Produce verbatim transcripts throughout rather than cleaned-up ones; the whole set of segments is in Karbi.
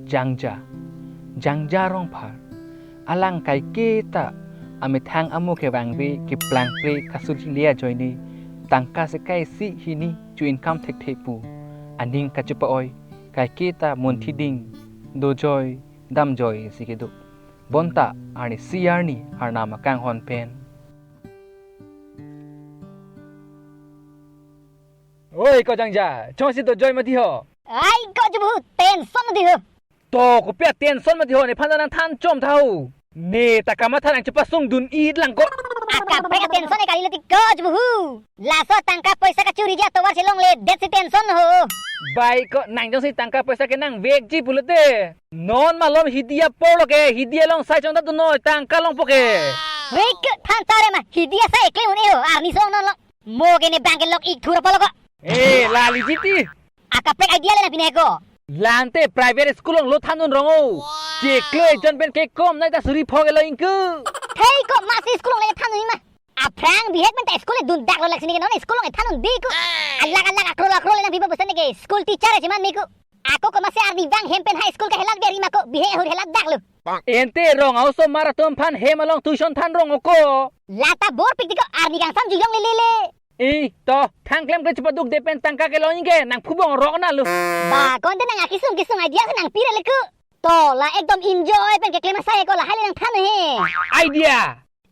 Jangja, Jangja Rongphar. Alang kaiketa amethang amo kevangve keplangple kasur chili ajoine tangka sekai isi hini cho-income thekthe pu aning kachepa-oi kaiketa munthi ding dojoi damjoi si kedo. Bonta arnisi arni arnam akanghon pen. Oi ko Jangja, chongsi dojoi mati ho? Ai ko Jubu, tension mati ho. To kopi a-tension mati ho, nephan nangthan chom tha ho. Ne ta kamatha nangchepasung dun-et lang ko. Akaprek a-tension ne kali leti ko Jubu. Laso tangka poisa kachoriji atovar chelongledetsi tension ho. Bai ko nang jongsi tangka poisa ke nangvekji pulote, non malom hidi apor lo ke, hidi along sai chongta dunnoi tangka longpo ke. Hei ke than tare ma, hidi asai eklem un-e ho, arni song non lo. Mo ke ne bang ke lok-ik thur apot lo ko. Eh, laliji ti. Akaprek idea le nang pine ko. Lante private school along lo than un rong o. Chiklo ejon pen kekom nai ta suri pho ke lo ingku. Hei ko masi school along le than un ma. Aphrang bihek pen ta school le dundaklo, laksi ne ke non school along than un di ko. Alak alak akrolo akrolo nang piba bosan ne ke school teacher achiman me ko. Ako ko masi arnivang hem pen high school kahelat beri ma ko, bihek ahut helatdaklo. Ente rong a-osomar atum aphan hem along tuition than rong o ko. Lata bor pik ti ko, arni kangsam jui longle le le. Eh, to, thang klemkle chepadukde pen tangka kelong ingke, nangphubong rok na lo. Ba, konte nang akisung kisung idea si nangpire le ko. To, la ekdom enjoy pen keklem asai ko, lahai le nangthan he. Idea.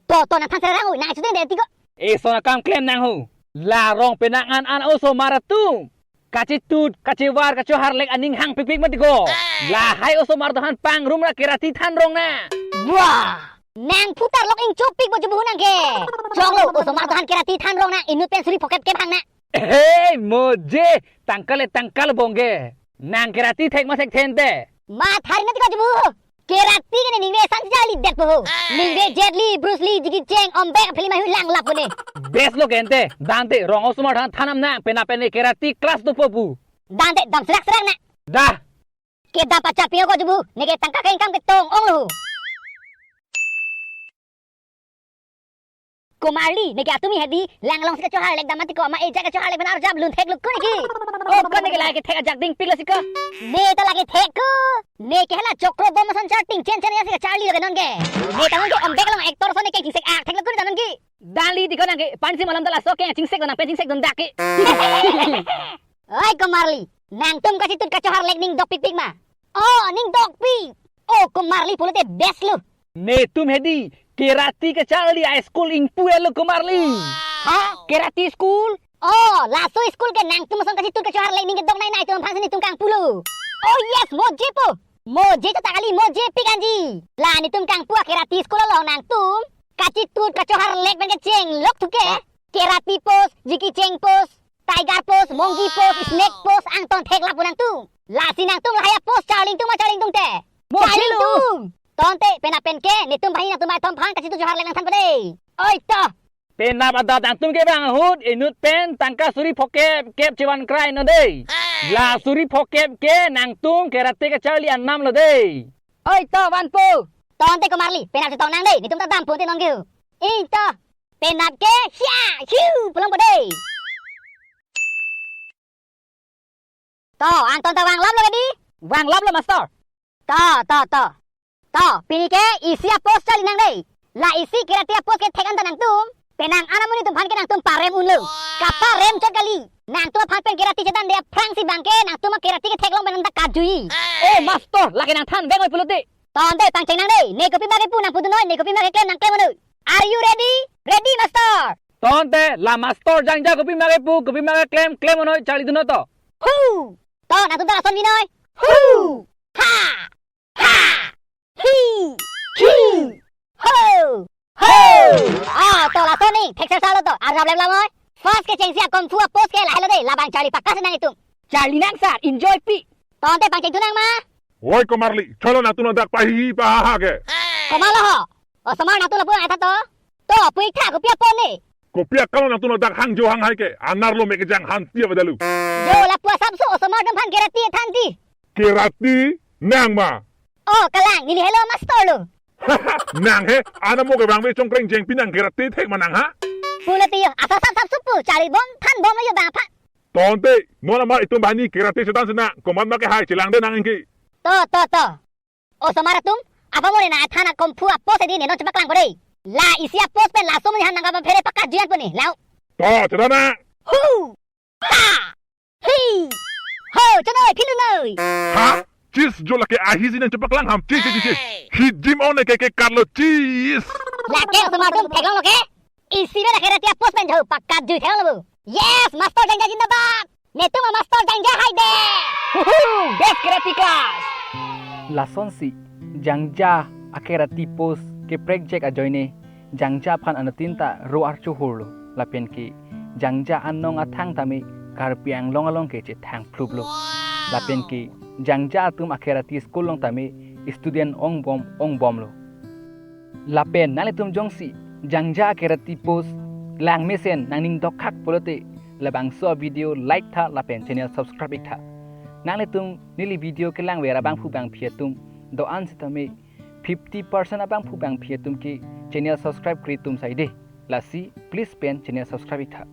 To, to, nangthan serang o, nang achutin de ti ko. Eh, son akam klem nang ho. La rong penang an an osomar atum kachetut, kachevar, kachoharlek aning hang pikpik mati ko. Lahai osomar atum aphan pangrum ra karate than rong na. Wah! Nang putar lok ingchopik bo Jubu nang ke. Choklo, osomar atum aphan karate than rong na, inut pen suri phokep kep hang na. Hei, moje, tangka le tangka lo bong ke. Nang karate thek ma thekthe ente? Ma thari na ti ko Jubu. Karate ke ne ningve san charlidetpo ho. Ningve Jet Li, Bruce Lee, Jackie Chan, Ombek film ahui lang lapo ne. Best lo ke ente, dante, rong osomar aphan than nam na, penap pen ne karate class dopo pu. Dante, dam serak serak na. Dah. Kedam pachak pio ko Jubu, ne ke tangka ke income ketong ong lo ho. Ko Marli, ne ke atumi hedi, lang alongsi kachoharlek dam mati ko, ama ejak kachoharlek pen arjap lun thek luk ko ne ke. O ko ne ke lake thek ajak dingpik lo si ko. Ne ta lake thek ko. Ne ke hala chokro bom ason charting chen chen ya si kacharli lo ke non ke. Ne ta non ke Ombek along actor ason ne ke chingsek ak thek luk ko ne ta non ke. Dali di ko nang ke, pansi malam ta laso ke chingsek nang pen chingsek dundak ke. Oi ko Marli, nangtum kachetut kachoharlek ning dok pikpik ma. Oh, ning dokpik. Oh, ko Marli pulote best lo. Netum hedi, karate kacharli a-school ingpu-et lo ko Marli. Ha? Karate school? Oh, laso school ke nangtum ason kachetut kachoharlek ning kedok nai nai atum aphan si netum kangpu lo. Oh yes, mojepo. Moje to ta kali, mojepik anji. La netum kangpu a-karate school along nangtum kachetut kachoharlek pen kecheng lok thu ke. Karate pose, Jackie Chan pose, tiger pose, monkey pose, snake pose, angton thek lapu nangtum. Lasi nangtum lahai a-pose charli ingtung ma charli ingtungte? Mo charli ingtung. Tangte penap pen ke netum banghini nangtum athom aphan kachetut kachoharlek nangthanpo dei. Oi to. Penap adat nangtum kevang ahut inut pen tangka suri phokep kep chevan krai non dei. La suri phokep ke nangtum karate kacharli anam lo dei. Oi to vanpo. Tangte ko Marli, penap chetong nang dei, netum ta dampo te non ke. Oi to. Penap ke, hia, hiu, pulang po dei. To, angton ta vanglap lo ke di? Vanglap lo, master. To, to, to. To, pini ke isi a-pose charli nang dei. La isi karate a-pose ke thek an ta nangtum, penang an amonit atum aphan ke nangtum parem unlo. Kaparem chot kali. Nangtum aphan pen karate chedan de aphrangsi bang ke nangtum a-karate ke theklong pen an ta kajui. Oh, master, lake nangthan veng oi pulote. Tangte pangcheng nang dei, ne kopi ma kepu nangpudun noi, ne kopi ma keklem nangklem noi. Are you ready? Ready, master. Tangte la master Jangja kopi ma kepu, kopi ma keklem, klem noi, charlidun noi to. Hu! To, nangtum ta lason vi noi. Hu! Ha! Ha! Hi! Hi! Ho! Ho! Ah, to lason ni, thekser salo to, arjap lem lam noi. First kechengsi a-kung fu a-pose ke lahelo dei, labang charli pakas nang itum. Charli nang sir, enjoy pi. Tangte pangcheng thu nang ma. Oi ko Marli, cholo nangtum dak pahihi pahaha ke. Komatlo ho? Osomar nangtum lapu nang tha to. To, pu-ik tha, kopi apot ne? Kopi akam nangtum dak hangjo hanghai ke, anerlo me kejang hanti avedet lo. Jo, lapu asapso osomar atum aphan karate than ti. Karate nang ma? Oh, kalang, neli helo master lo. Nang he, ana mo kevangve chongkreng jengpi nang karate thek ma nang ha? Pulote yo, asap sap sap supu, charli bom, than bom yo bang aphan. Tangte, non amar itum banghini karate chedan si nang, komat ma kehai chelang de nang ingki. To, to, to. Osomar atum, apa mo ne na than akomphu a-post edi ne non chepaklang ko dei. La isi a-post pen laso amonit aphan nangkapaphere pakatjui an pu ne, lao. To, chedana. Hu! Ha! Hi! Ho, chonoi, philunoi. Ha? Chis jo lake ahisi nang chepaklang ham. Chis, chis, chis, chis. Hi jim on ke ke karlo chis. Lake osomar atum theklonglo ke. Isi pen akerati a-post pen jho pakatjui theklonglo bo. Yes, Master Jangja jindabad. Netum a-Master Jangja hai de. Huhu, best karate class. Lasonsi, Jangja akerati post keprek jek ajoine, Jangja aphan anuttin ta ro archo hurlo. Lapen ke, Jangja anong athang tame Karbi Anglong along ke chethang phluplo. Lapen ke, Jangja atum akerati school along tame student ongbom ongbomlo. Lapen nanglitum jongsi Jangja akerati post langmesen nangning dokhak pulote labangso video like tha lapen channel subscribe ik tha. Nanglitum neli video kelangver abangphu bangphi atum do-an sitame fifty percent abangphu bangphi atum ke channel subscribe kri tum sai de. Lasi please pen channel subscribe ik tha.